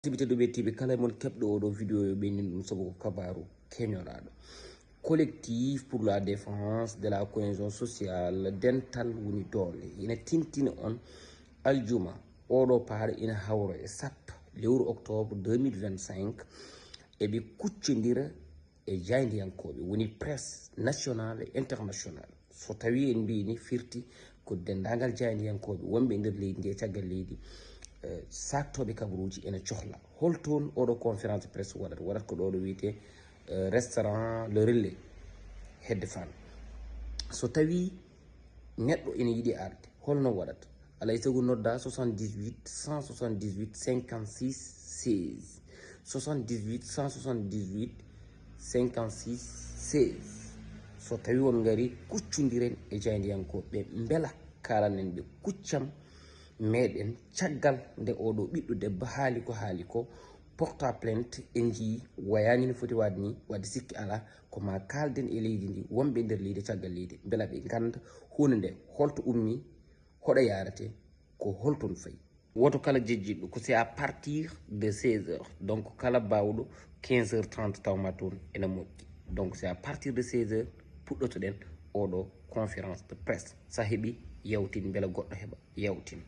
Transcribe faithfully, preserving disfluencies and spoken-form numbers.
Sibite ɗo ɓe tiɓe kala mon keɓɗo oɗo vidéo yo ɓeynin ɗum sabu ko kabaru keñoraɗo. Collectif pour la défense de la cohésion sociale, dental woni doole, ina tintina on aljuma oɗo paare ina hawra e sappo lewru octobre deux mille vingt-cinq. Eɓe kuccondira e jaayndiyankooɓe, woni presse nationale et internationale. So tawi en mbini firti ko denndaangal jaayndiyankooɓe wonɓe e nder leydi ndi e caggal leydi, eh, saaktoɓe kabaruuji ena cohla. Holtoon oɗo conférence de presse waɗata? Waɗata ko ɗo ɗo wiyetee, eh, restaurant Le Relais, hedde Fann. So tawi neɗɗo ina yiɗi arde, holno waɗata? Alaa e sago nodda soixante-dix-huit cent soixante-dix-huit cinquante-six seize. Soixante-dix-huit cent soixante-dix-huit cinquante-six seize. So tawi on ngari, kuccondiren e jaayndiyankooɓe ɓe, mbela kaalanen ɓe kuccam meɗen caggal nde oɗo ɓiɗɗo debbo haali ko haali ko, porta plainte, en njii wayaani no foti waɗde ni. Waɗde sikki alaa, ko ma kaalden e leydi ndi, wonɓe nder leydi, caggal leydi, mbela ɓe ngannda huunde nde, holto ummi, hoɗo yaarete, ko holton fayi. Woto kala jejjitɗo ko c'est à partir de seize heures, donc kala baawɗo quinze heures trente tawma toon ena moƴƴi. Donc c'est à partir de seize heures puɗɗotoɗen oɗo conférence de presse. Sa heɓi, yawtin, mbela goɗɗo heɓa, yawtin.